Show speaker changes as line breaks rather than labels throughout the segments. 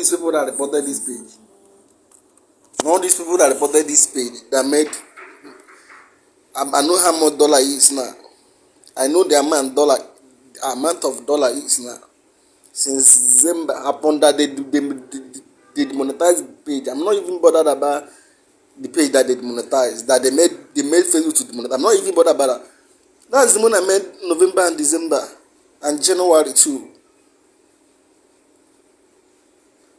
these people that reported this page. All these people that reported this page that made. I know how much dollar is now. I know the amount of dollar is now. Since December, upon that they demonetized the page. I'm not even bothered about the page that they demonetized. That they made Facebook to demonetize. I'm not even bothered about that. That's the one I made November and December and January too.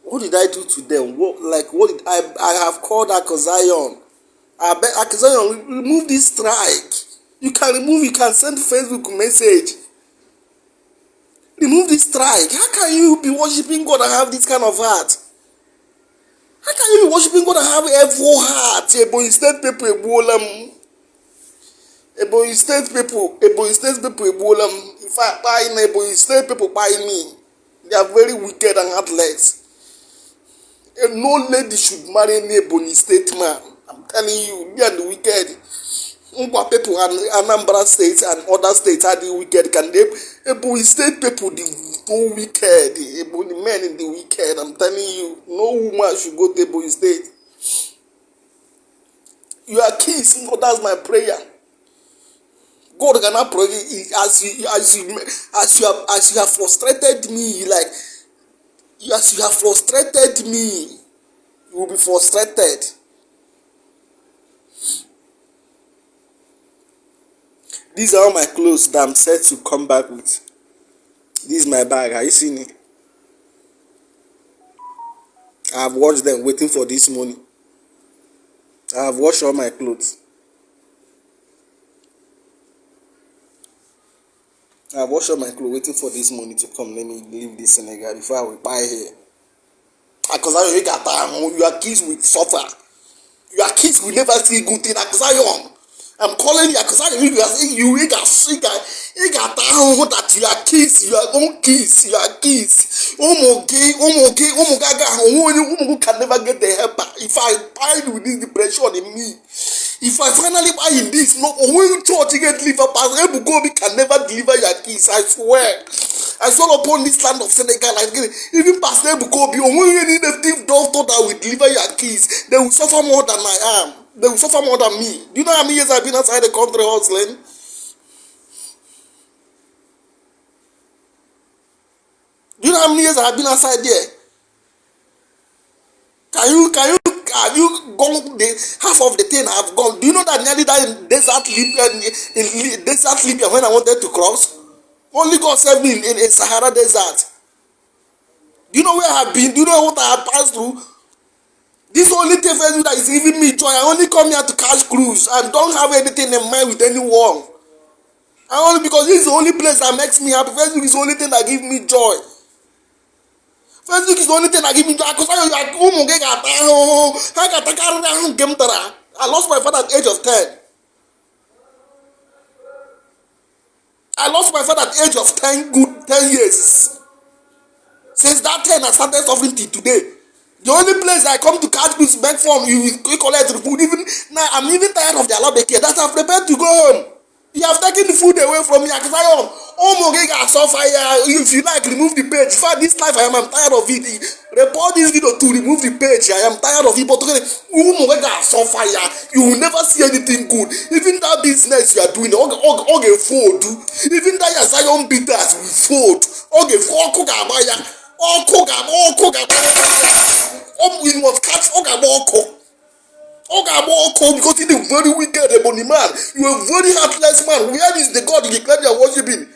What did I do to them? What did I have called Akozion? I bet Akozion remove this strike. You can send Facebook message. Remove this strike. How can you be worshiping God and have this kind of heart? How can you be worshiping God and have evil heart? Ebonyi State people Ebolam. Ebonyi State people Ebolam. If I buy in Ebonyi State people buy me. They are very wicked and heartless. And no lady should marry any Ebonyi State man. I'm telling you, they are the wicked. People and Anambra State and other states are the wicked. Can they? Ebonyi State people the wicked. Ebonyi men in the wicked. I'm telling you, no woman should go to Ebonyi State. You are kids. No, that's my prayer. God cannot pray as you have frustrated me, like as you have frustrated me, you will be frustrated. These are all my clothes that I'm set to come back with. This is my bag. Are you seeing it? I have washed them waiting for this morning. I have washed all my clothes. I have washed all my clothes waiting for this morning to come. Let me leave this Senegal before I will buy here. Because your kids will suffer. Your kids will never see good thing. I'm calling you because you got that you are kids, you are own kids, you are kids. Can never get the help. If I buy with this depression in me, if I finally buy in this, no when church get deliver, Pastor Ebugobi can never deliver your kids. I swear. I saw upon this land of Senegal, like even Pastor Ebugobi, when you need a thief doctor that will deliver your kids, they will suffer more than I am. They will suffer more than me. Do you know how many years I've been outside the country hustling? Do you know how many years I've been outside there? Have you gone half of the thing I've gone? Do you know that nearly died in desert Libya when I wanted to cross? Only God saved me in a Sahara desert. Do you know where I have been? Do you know what I have passed through? This only thing Facebook that is giving me joy. I only come here to catch cruise. I don't have anything in mind with anyone. Only because this is the only place that makes me happy. Facebook is the only thing that gives me joy. Facebook is the only thing that gives me joy. I lost my father at the age of 10. I lost my father at the age of 10 years. Since that 10, I started suffering till today. The only place I come to catch this back from you collect the food. Even now, I'm even tired of the alabeke that I've prepared to go home. You have taken the food away from me. If you like, remove the page. In fact, this life I'm tired of it. Report this video to remove the page. I am tired of it. But you will never see anything good. Even that business you are doing, fold. Even that your Zion bitters will fold. We must catch Ogaboko because he is very wicked, Ebony man. You are a very heartless man. Where is the God you claim you are worshiping?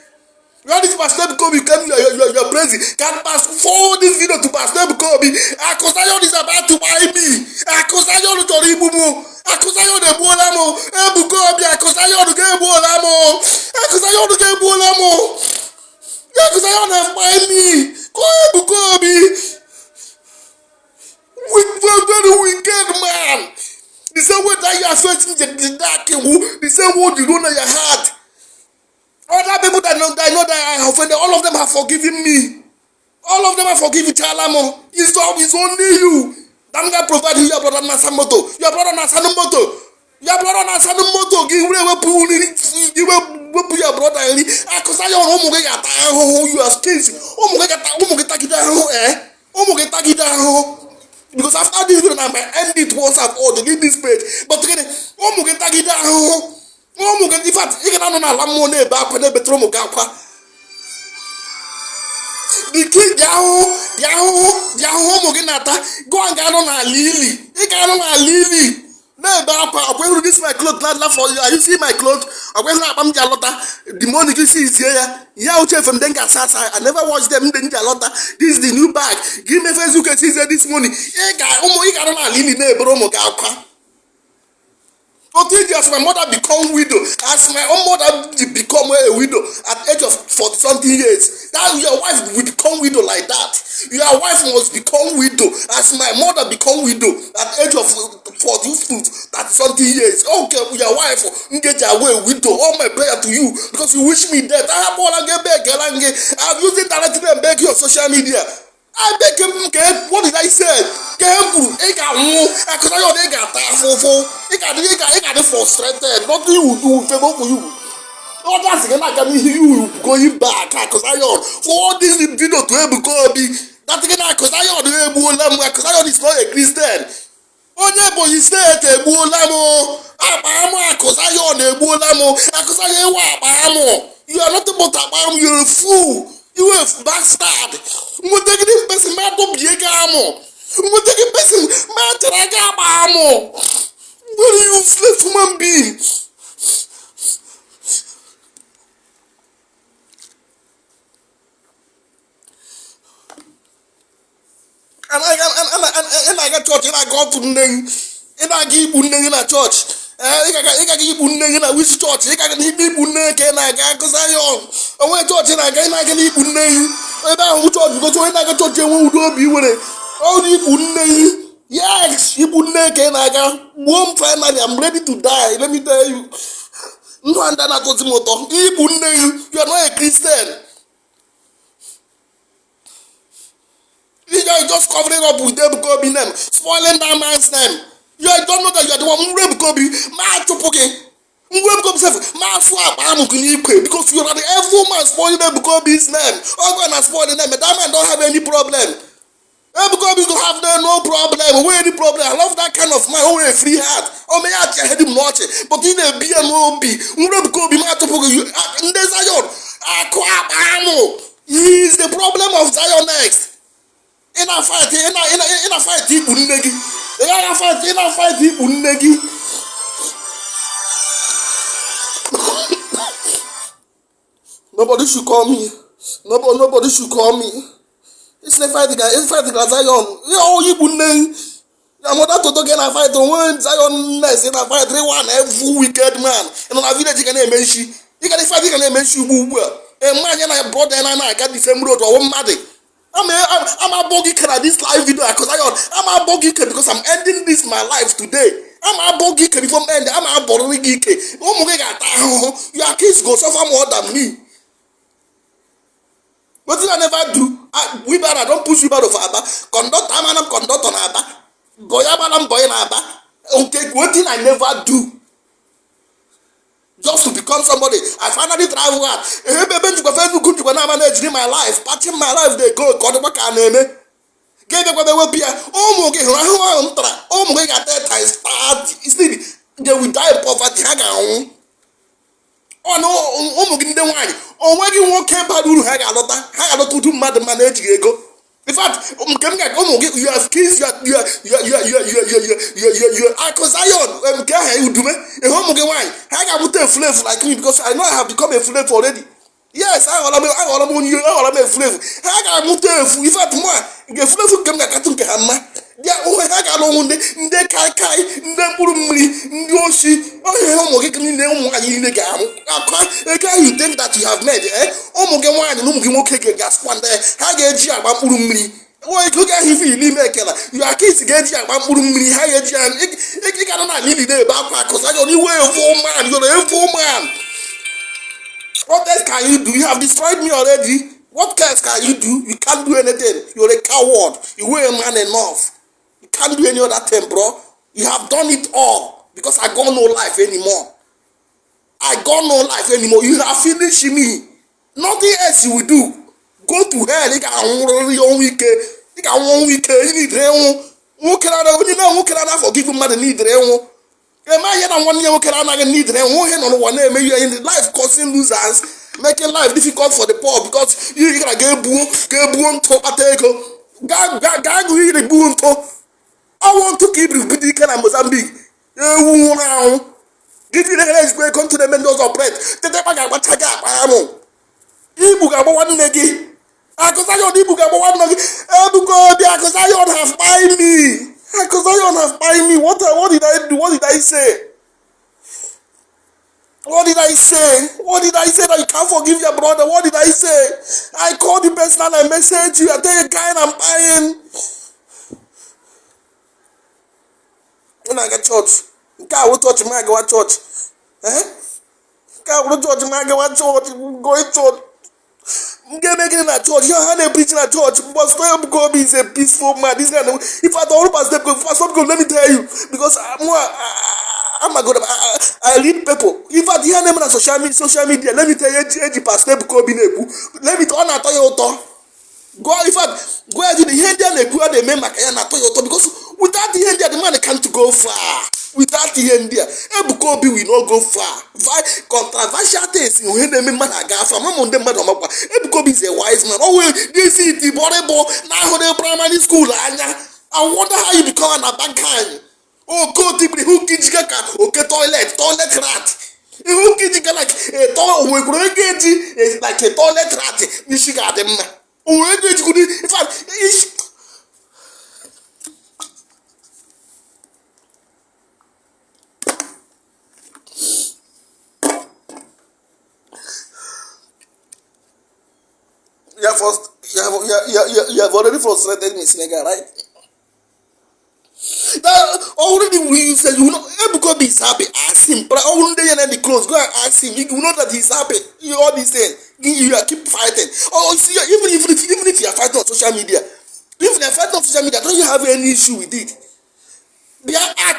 Where is Pastor Kobe? You claim you are praising. Can pass forward this video to Pastor Kobe? Akozion is about to buy me. Akozion to Ribumu. Akozion de Bolamo. Ebukobi. Akozion to Bolamo. Akozion to Bolamo. Akozion have buy me. Go Ebukobi. Very wicked man. The same way that you are facing the dark, the same way you don't know your heart. Other people that know that I have offended, all of them have forgiven me. All of them have forgiven Chalamo. It's only you. That guy provided your brother Nasamoto. Your brother Nasamoto. Your brother Nasamoto. Give away your brother. Because I don't know you are skinny. ụmụ gị tagide ahụhụ. Because after this video, I might end it once and all, delete this page. But again, ụmụ gị tagide ahụhụ. Ụmụ gị, in fact, ị ga-anọ n'ala mmụọ na-ebe akwa na-ebetara ụmụ gị akwa. The king, the ahụhụ ụmụ gị na-ata. Go and ga-anọ n'ala ili. Ị ga-anọ n'ala ili. Na-ebe akwa. Ọkwa this my clothes laugh for you. Are you see my clothes? Ọkwa akpa m ji alọta. The money you see is here. Yeah, uche from them gas outside. I never watched them. Then Jalota. This is the new bag. Give me Facebook and see this money. Yeah, guy, you got on a lily neighbor. As my mother become widow, as my own mother become a widow at age of 40-something years, that your wife will become widow like that. Your wife must become widow as my mother become widow at age of 40-something years. Okay, your wife get away widow. All my prayer to you because you wish me death. I'm using directly and beg you on social media. I beg him, what did I say? He got frustrated. Nothing you do favor for you. Oh, that's again like you going back. Because I for all this video to Ebukobi. That's again because I is not a Christian. Oh, neighbor, you said Ebulamo. Because I Ebulamo. You are not about to you're a fool. You a bastard. I'm taking this person, man, don't be a gamo. I'm taking person, man, to a gamo. What are you, useless human being? And I got church, and I go to the name, and I give you in a church. I got you in a which church. I got you in a because I went to church and I can eat name. I don't church because when I got church, you will be with it. Oh, you yes, you put neck and I got one finally. I'm ready to die. Let me tell you. No, and then I got you are not a Christian. You are just covering up with them, Kobe name, spoiling that man's name. You don't know that you are the one who rape Kobe. Man, because you are the evil man spoiling them Kobe's name. I'm going to spoil the name, but that man don't have any problem. Kobe don't have no problem. Where any problem? I love that kind of man who a free heart. Oh, may I head him watch it, but in a BMOB, rape Kobe, man, you in the Zion. He is the problem of Zion next. In a fight, people negi. In a fight, people negi. Nobody should call me. Nobody should call me. It's a fight against Zion. Oh, you negi. Your mother to get a fight on one Zion next in a fight. They want every wicked man. And on a village, you can name Ishi. You can fight, you can name Ishi. A man and I brought and I got the same road or one mother. I'm a bogey at this live video because I'm a bogey because I'm ending this my life today. I'm a bogey before I'm ending. I'm a boring geek. Your kids go suffer more than me. What did I never do? I don't push you out of Abba. Conduct on Abba. Boy, I'm boy in Abba. Okay, what did I never do? Just to become somebody. I finally travel out. When I manage my life, patching my life, they go. Get the way will be they will die of poverty. Oh no, when you won't care about who hang a lot to do mad manage go. In fact, you have kids, you are Zion, Idume, a home again. I got a flavor like me because I know I have become a flavor already. Yes, I want a flavor. I got a in fact, more, the flavor came like a Tunka. Yeah, oh, I got on the Kai, the Burumri, Yoshi, oh, you think that you have made, eh? Oh, Mogawan, Lumki, gas one day, I get you about Burumri. Oh, look at him, you are kids get you about Burumri, I get you, it cannot really be about because I don't know a 4 man, you're a 4 man. What else can you do? You have destroyed me already. What else can you do? You can't do anything. You're a coward. You were a man enough. You can't do any other thing, bro. You have done it all because I got no life anymore. I got no life anymore. You have finished me. Nothing else you will do. Go to hell. ị ga-anwụ ike n'idere enwu nwoke na forgive mmadụ n'idere enwu eme ihe na nwanne ya nwoke anaghị n'idere enwu ihe nọ n'ụwa na-eme ihe in life causing losers making life difficult for the poor because ị gara ga-ebuo ntụ kpata ego gaa gụ iri gbuo ntụ ọnwụ ntụ ka ibiri budo ike na Mozambique ewu nwụrụ anwụ gịdị na-ere ezigbo ego ntụ na-eme ndị ọzọ pret tetekpa ga-agbacha gị akpa amụ Igbo ga-agbawa nne gị Akụzayon Igbo ga-agbawa nne gị Ebuka Obi Akụzayon have buy me Akụzayon have buy me what did I do? What did I say? What did I say? What did I say that you can't forgive your brother? What did I say? I called the person and I messaged you. I tell you, guy, I'm buying. When I get church, guy will touch my go church. Guy will touch my go church. Go to church. Get making a church. You have a preaching at church. But Gobi is a peaceful man. This guy, if I don't pass them, let me tell you, because I'm a good. I read people. If I hear them on social media, let me tell you, Pastor Gobi Nebu. Let me turn at Toyota. Go if I go ahead to the India Nebu, they make Makayana Toyota because without the India, the man can't go far. Without the India, Ebukobi will not go far. Controversial things when they make from among them, Ebukobi is a wise man. Oh, this is the Bobble now the primary school. I wonder how you become a bad kind. Oh, go deeply, who kids get okay, toilet rat. Who kids get like a toilet, like a toilet rat. Ishi got them. Oh, it's good. In fact, you have already frustrated me, Senegal, right? That already we said Ebukobi is happy. Ask him, but all day and the clothes. Go and ask him. You know that he's happy. You all these things. You keep fighting. Oh, see, even if you are fighting on social media, even if you are fighting on social media, don't you have any issue with it? Yeah, even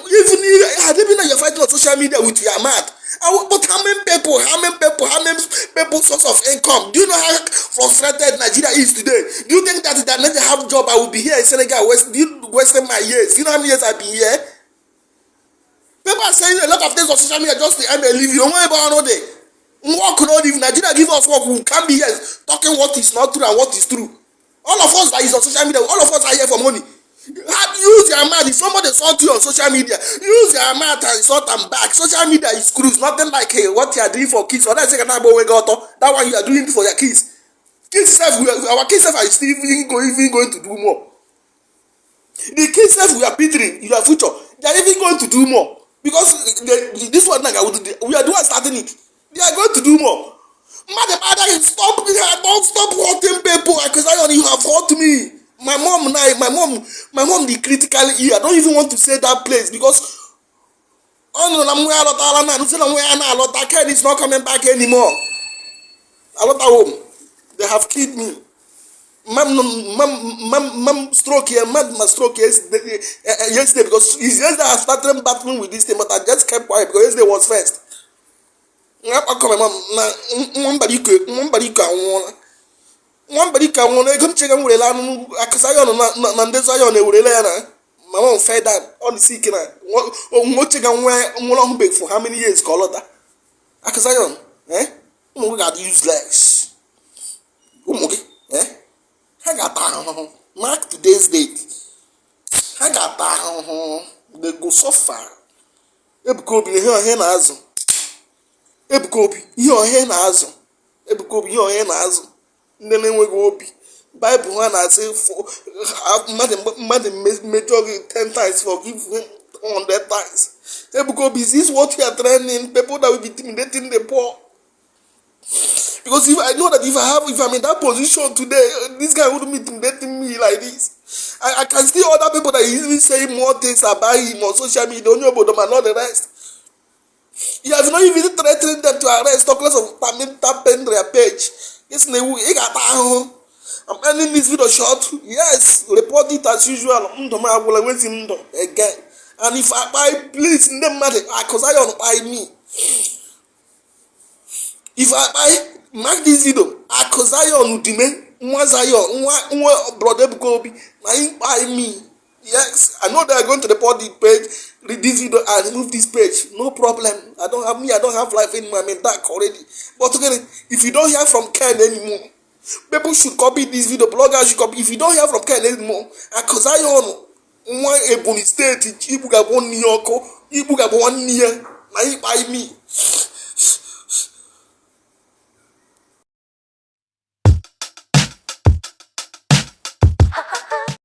if you're fighting on social media with your mouth. But how many people source of income? Do you know how frustrated Nigeria is today? Do you think that if I never have a job, I will be here in Senegal wasting my years? You know how many years I've been here? People are saying a lot of things on social media just to end and leave you. Don't worry about it. If Nigeria give us work, we can't be here talking what is not true and what is true. All of us that is on social media, all of us are here for money. Use your mouth. If somebody insult you on social media, use your mouth and insult them back. Social media is screws. Nothing like what you are doing for kids. Or that's that one you are doing for your kids. Kids self, our kids self are still even going to do more. The kids self we are picturing in your future, they are even going to do more because this one we are doing starting it. They are going to do more. Madam, stop! Don't stop hurting people because you have hurt me. My mom, the critically ill. I don't even want to say that place because is not coming back anymore. I love that home. They have killed me. Mom stroke here. My stroke yesterday because yesterday I started battling with this thing, but I just kept quiet because yesterday was first. Nobody can want to come check and will Akasayon and Desayon Urelana. My mom fed that on the sick. Watching and wear long big for how many years, Colota? Akasayon, eh? We got useless. Eh? I got down. Mark today's date. I got down. They go so far. Ebukobi, your hen azum. Ebukobi, your hen azum. Ebukobi, your hen azum. Ndị na-enweghị obi Bible ha na-asị mmadụ majority 10 times forgive him 100 times. Ebukobi, is this what you are training people that will be intimidating the poor? Because if I know that if I'm in that position today, this guy wouldn't be intimidating me like this. I can see other people that even say more things about him on social media, only about them and not the rest. You have not even threatened them to arrest, talk less of tapping their page. Yes, I'm ending this video short. Yes, report it as usual. Again. And if I buy, please, no matter, because I don't buy me. If I buy, mark this video, because I don't Idume, Nwa Zion, nwa brother Bukobi, now you buy me. Yes, I know they are going to report the page, read this video and remove this page. No problem. I don't have life anymore. I'm in dark already. But again, if you don't hear from Ken anymore, people should copy this video. Bloggers should copy. If you don't hear from Ken anymore, because I own one Ebony State, Ibu Gabon Nyoko, Ibu Gabon Nia, now you buy me.